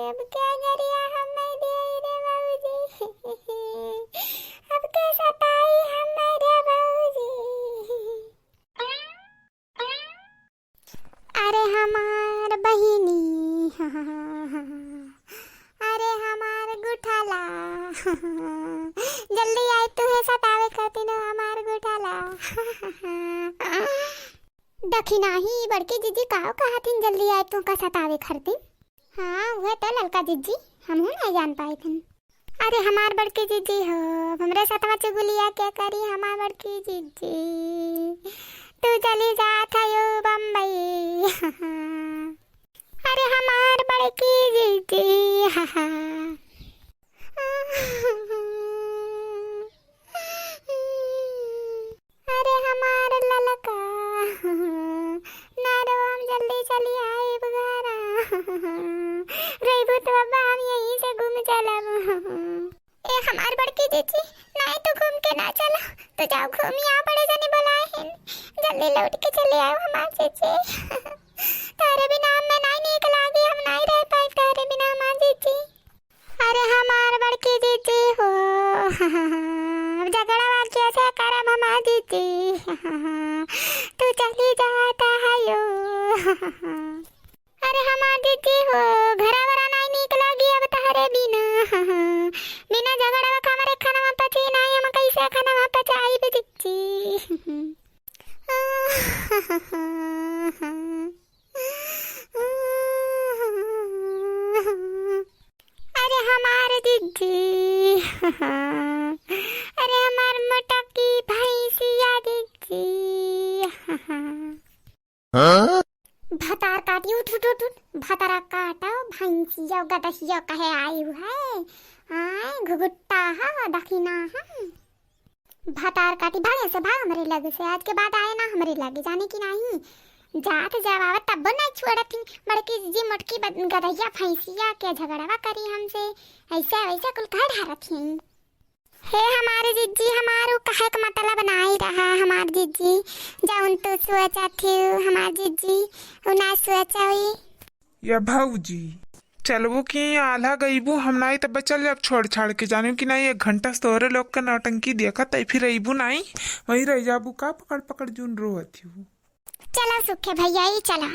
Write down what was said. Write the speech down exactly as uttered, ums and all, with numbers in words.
अब क्या करिया हम मैं दे रे बाबूजी, अब के सताई हम मैं रे बाबूजी। अरे हमार बहिनी, अरे हमार गुठाला, जल्दी आए तुहे सतावे खातिर हमार गुठाला। देखी नाही, बड़की जिज्जी काव कहत हिन, जल्दी आए तुहका सतावे खातिर। हाँ, उहे तो ललका जिज्जी, हमहू नहीं जान पाए थे। अरे हमार बड़की जिज्जी हो, अब हमरे सतवा चुगलिया क्या करी हमार बड़की जिज्जी, तू चली जात हयो बम्बई। अरे हमार बड़की जिज्जी, हा, हा। अरे हमार ललका, ना रो, हम जल्दी चली आइब घरा। रोइबू तो अब्बा हम यहीं से घूम चलब। ए हमार बड़की जिज्जी, नाहीं तो घूम के ना चला, तो जाओ घूमी आओ, बड़े जने बुलाए हैं, जल्दी लौट के चले आओ हमार जिज्जी। तारे बिना हमें नाहीं नीक लागी, हम नाहीं रह पाइब तारे बिना हमार जिज्जी। अरे हमार बड़की जिज्जी हो, अब झगड़वा कैसे करब हमार जिज्जी, तू चली जाता हयो। अरे हमार जिज्जी हो, घरा वरा नाई नीक लागी अब तहरे बिना, बिना झगड़वा के हमरे खानवा पची नाई, हम कैसे खानवा पचाइब जिज्जी। अरे हमार जिज्जी, अरे हमार मोटकी भैंसिया जिज्जी। हाँ? भतार काटी, उठ, उठ, उठ, उठ, भतारा काटा, भैंसिया गदहिया कहे आई है, आए घुघुट्टा हा, दखिना हा। भतार काटी, भाग यहाँ से, भाग हमरे लगे से, आज के बाद आए ना हमरे लगे, जाने कि नाहीं। जात जब आवत तब्बो नाहीं छोड़त ही, बड़की जिज्जी मोटकी बद-, गदहिया भैंसिया के झगड़वा करी हमसे, ऐसे वैसे कुल कह ढारत ही। हे हमार जिज्जी, हमार उ कहे के मतलब नाहीं रहा हमार जिज्जी, जौन तू सोचत ही हमार जिज्जी, उ ना सोचा हुई। या भौजी, चलबू कि आल्हा गईबू? हम नाई त बचल जाब छोड़ छाड़ के, जानियो कि नाई, एक घंटा से तोहरे लोग के नौटंकी देखत है, फिर अइबू नाई, वहीं रह जाबू का पकड़ पकड़ जून रोवत ही। चला सुखे भैया, ई चला।